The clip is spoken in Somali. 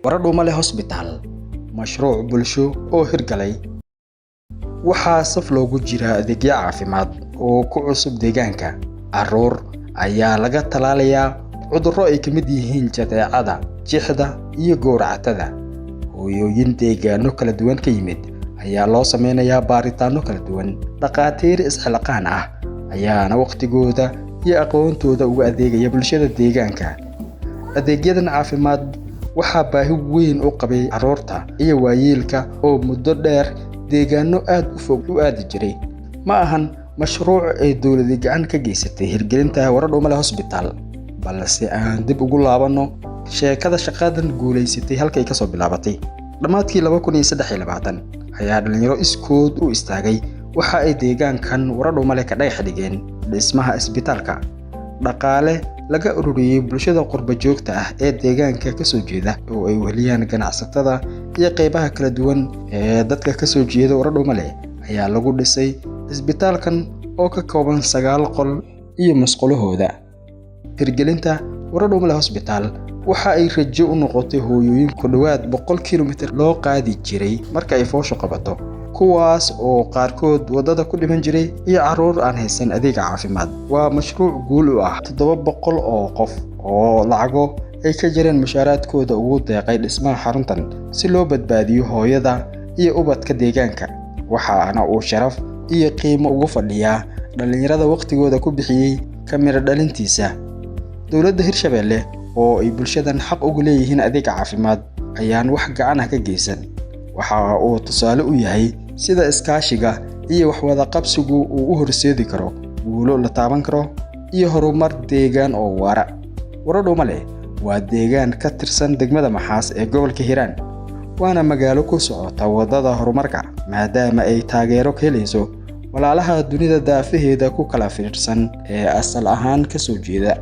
Waradhumale Hosbitaal, mashruuc bulsho oo hirgalay. Waxaa saf loogu jiraa adeegyo caafimaad oo ku cusub deegaanka. Carruur ayaa laga tallaalayaa cudurro ay ka mid yihiin jadeecada, jixda iyo gowracatada. Hooyooyin deegaano kala duwan ka yimid ayaa loo sameynayaa baaritaanno kala duwan. Dhakhaatiir isxilqaan ah ayaana waqtigooda iyo aqoontooda uga adeegaya bulshada deegaanka. Adeegyadan caafimaad waxaa baahi weyn u qabay carruurta iyo waayeelka oo muddo dheer deegaano aad u fog u aadi jiray. Ma ahan mashruuc ay dowladi gacan ka geysatay hirgelinta Waradhumale Hosbitaal, balse aan dib ugu laabanno sheekada shaqadan guulaysatay halkay kasoo bilaabatay. Dhammaadkii 2023 ayaa dhalinyaro iskood u istaagay waxa ay deegaankan Waradhumale ka dhagax dhigeen dhismaha isbitaalka. Dhaqaale laga ururiyey bulshada qurba joogta ah ee deegaanka kasoo jeeda oo ay weheliyaan ganacsatada iyo qeybaha kala duwan ee dadka kasoo jeeda Waradhumale ayaa lagu dhisay isbitaalkan oo ka kooban 9 qol iyo musqulahooda. Hirgelinta Waradhumale Hosbitaal waxa ay rajo u noqotay hooyooyin ku dhowaad 100 kilomitir loo qaadi jiray marka ay fooshu qabato, kuwaas oo qaarkood waddada ku dhiman jiray, iyo carruur aan haysan adeega caafimaad. Waa mashruuc guul u ah 700 oo qof oo lacago ay ka jireen mushaaraadkooda ugu deeqay dhismaha xaruntan si loo badbaadiyo hooyada iyo ubadka deegaanka. Waxaana uu sharaf iyo qiimo ugu fadhiyaa dhallinyarada waqtigooda ku bixiyey ka miro dhalintiisa. Dowladda Hirshabelle oo ay bulshadan xaq ugu leeyihiin adeeg caafimaad ayaan wax gacan ah ka geysan. Waxa uu tusaale u yahay sida iskaashiga iyo wax wada qabsigu uu u horseedi karo guulo la taaban karo iyo horumar deegaan oo waara. Waradhumale waa deegaan ka tirsan degmada Maxaas ee gobolka Hiiraan, waana magaalo ku socota waddada horumarka, maadaama ay taageero ka helayso walaalaha dunida daafaheeda ku kala fiirsan ee asal ahaan ka soo jeeda.